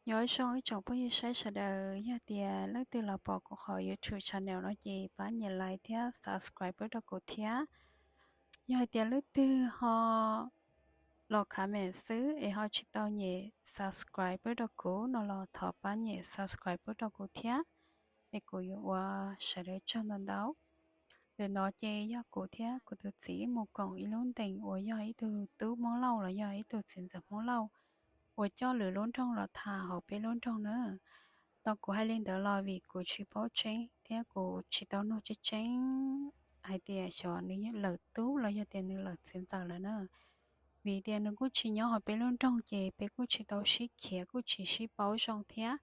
Nyob zoo ib tsoom phooj ywg saib sawv daws, yog tias leej twg los pom kuv qhov YouTube channel no ces pab nyem like thiab subscribe pub rau kuv thiab. Yog hais tias leej twg ho los comment xwb es ho tsis tau nyem subscribe pub rau kuv no los thov pab nyem subscribe pub rau kuv thiab, es kuv yuav ua sawv daws tsaug ntau ntau. Ntawm no ces yog kuv thiab kuv tus txiv mus koom ib lub ntees uas yog ib tug tub Hmoob Lauj los yog ib tug txiv ntxawm Hmoob Lauj uas coj lwm lub nroog los tham hauv peb lub nroog na. Tau kuv hais li ntawd los vim kuv tsis paub tseeb thiab kuv tsis tau nug tseeb tseeb hais tias xyov nws lawm tub los yog tias nws lawm txiv ntxawm lawm na. Vim tias nws kuj tsis nyob hauv peb lub nroog ces peb kuj tsis tau sib khiav kuj tsis sib paub zoo thiab.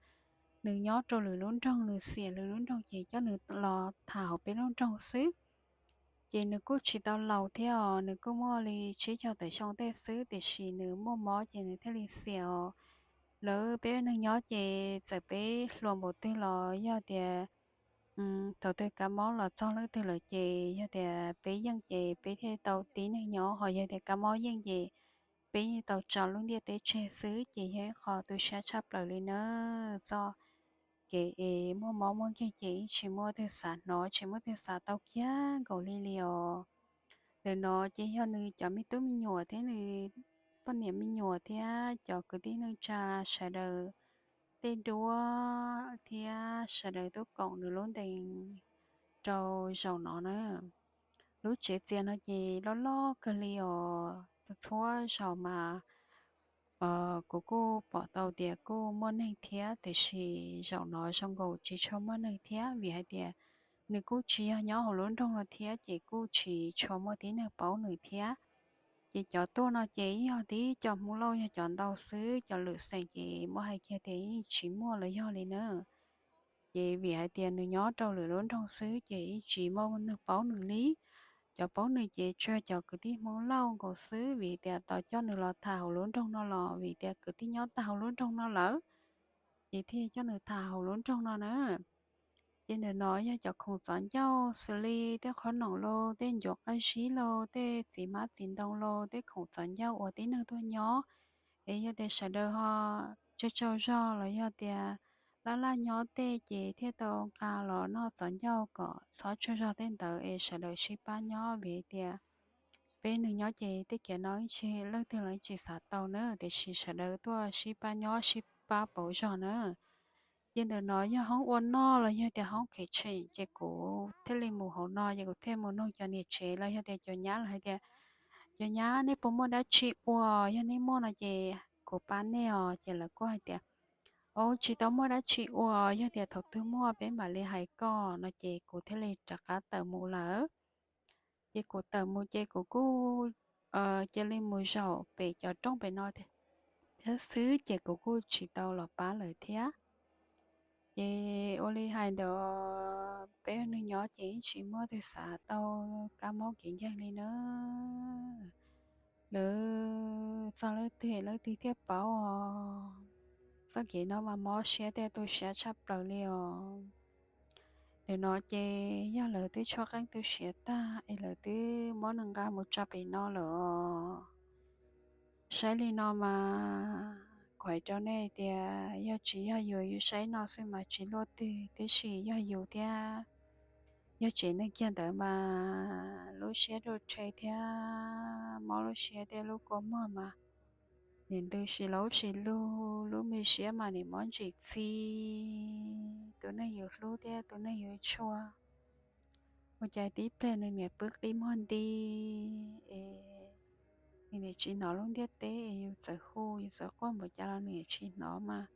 Nws nyob rau lwm lub nroog, nws xiam lwm lub nroog ces coj nws los tham hauv peb lub nroog xwb. Ces nws kuj tsis tau laus thiab os, nws kuj muaj li tsib caug tawm xyoo tej xwb, tiam sis nws muaj mob ces nws thiaj li xiam os. Lawv peb neeg nyob ces txawm peb hluas npaum twg los yog tias thaum twg kab mob los txog leej twg lawm ces yog tias peb yeej ces peb thiaj tau tib neeg nyob, ho yog tias kab mob yeej ces peb yeej tau tso lub ntiaj teb tseg xwb. Ces yog ib qho tu siab tshaj plaws li na, txoj kev es muaj mob muaj nkeeg ces yeej tsis muaj twg xav hnov tsis muaj twg xav tau kiag nkaus li li os. Ntawm no ces yog nws cov me tub me nyuam thiab nws poj niam me nyuam thiab cov kwv tij neej tsa sawv daws tej duab thiab sawv daws tuaj koom nws lub ntees rau zaum no na. Lub tsev txias no ces loj loj kawg li os, txhua txhua zaus mas kuv kuj pom tau tias kuj muaj neeg thiab, tiam sis zaum no zoo nkaus tsis tshua muaj neeg thiab, vim hais tias nws kuj tsis yog nyob hauv lub nroog no thiab ces kuj tsis tshua muaj tib neeg paub nws thiab. Ces cov tuaj no ces ib yog tib co Hmoob Lauj yog cov ntau xwb, cov lwm xeem ces muab hais kiag tias yeej tsis muaj los yog li na. Ces vim hais tias nws nyob rau lwm lub nroog xwb ces yeej tsis muaj neeg paub nws li. Cov paub nws ces tsuas cov kwv tij Hmoob Lauj nkaus xwb, vim tias tau coj nws los tham hauv lub nroog no los vim tias kwv tij nyob tag hauv lub nroog no lawm, ces thiaj coj nws tham hauv lub nroog no na. Ces ntawm no yog cov khoom txov ncauj xws li tej qhob noom los, tej ncuav qab zib los, tej txiv hmab txiv ntoo los, tej khoom txov ncauj uas tib neeg tuaj nyob. Es yog tias sawv daws ho tsaug tsaug zog los yog tias laj laj nyob tej ces thiaj tau nqa los noj txov ncauj kom txhob tsaug zog tej ntawd es sawv daws sib pab nyob, vim tias peb neeg nyob ces tej kiav no ib txhia leej twg los tsis xav tau na, tiam sis sawv daws tuaj sib pab nyob sib pab pauv zog na. Ces ntawm no yog hoob ua noj los yog tias hoob kev tsheem, ces kuv thiaj li mus hauv no, ces kuv thiaj mus nug cov niam tsev los yog tias cov nyab los hais tias, cov nyab, nej puas muaj dab tsi ua? Yog nej muaj no ces kuv pab nej os. Ces lawv kuj hais tias, o, tsis tau muaj dab tsi ua, yog tias thaum twg muaj peb mam li hais koj no. Ces kuv thiaj li rov qab tawm mus lawm. Ces kuv tawm mus ces kuv kuj cia li mus zaum pem cov rooj pem no thiab xwb, ces kuv kuj tsis tau los pab lawm thiab. Ces ua li hais ntawd, peb neeg nyob ces yeej tsis muaj twg xav tau kab mob kev nkeeg li na. Lawv txog leej twg leej twg thiaj paub os. Txoj kev no mas mob siab thiab tu siab tshaj plaws li os. Nim no ces yog lawv twb tshuab qeej tu siav tag es lawv twb muab nws nqa mus tso pem no lawm os. Saib li no mas kuv hais rau nej tias yog tsis yog yus, yus saib no xwb mas tsis luaj twg, tiam sis yog yus thiab, yog tsev neeg kiag ntawd mas lub siab ruj rhe thiab mob lub siab thiab lub kua muag mas nim ntws si laub si lug, lub me siab mas nim mob ntsim txhi. Tus neeg yus hlub thiab tus neeg yus tshua, ua cas tib pliag nws niam pw qij muag nti es nws niam tsis hnov lub ntiaj teb es yus txawm hu yus txawm quaj npaum cas los nws niam tsis hnov mas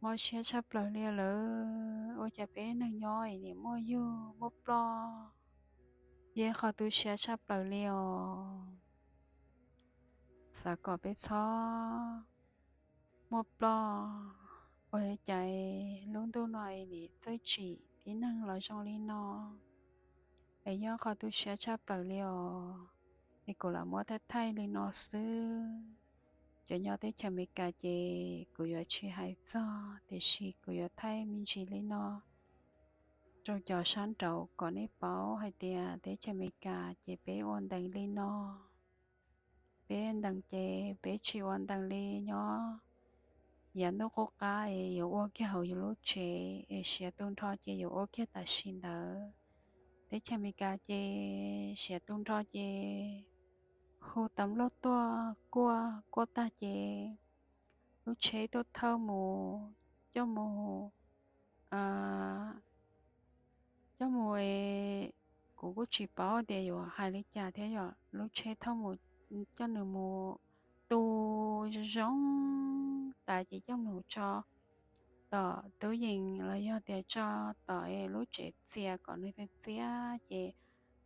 mob siab tshaj plaws li lawm. Ua cas peb neeg nyob es nim muaj yug muaj ploj, yog qhov tu siab tshaj plaws li os. Xav kom peb txhob muaj ploj, ua cas lub ntuj no es nim txawj tsim tib neeg los zoo li no, es yog qhov tu siab tshaj plaws li os. Es kuv los muab thaij thaij li no xwb. Cov nyob teb chaws Amelikas ces kuv yuav tsis hais txog, tiam sis kuv yuav thaij me ntsis li no rau cov sab nraud kom nej paub hais tias teb chaws Amelikas ces peb ua ntees li no. Peb ntees ces peb tsis ua ntees li nyob yav ntuj qub qab es yuav ua kiag hauv yus lub tsev es siav tu nrho ces yuav ua kiag tam sim ntawd. Teb chaws Amelikas ces siav tu nrho ces hu tam lauj tuaj kuaj kuaj tag ces lub tsheb tuaj thauj mus coj mus coj mus es kuv kuj tsis paub tias yuav hais li cas thiab yom. Lub tsheb thauj mus coj nws mus tu zoo tas ces coj mus tso tom tub yees los yog tias tso tom lub tsev txias kom nws txias txias ces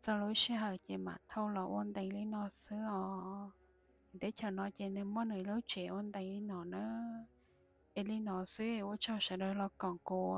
txog lub sij hawm ces mam thauj los ua ntees li no xwb os. Teb chaws no ces nws muaj nws lub tsev ua ntees li no na. Es li no xwb, ua tsaug sawv daws los koom kuv.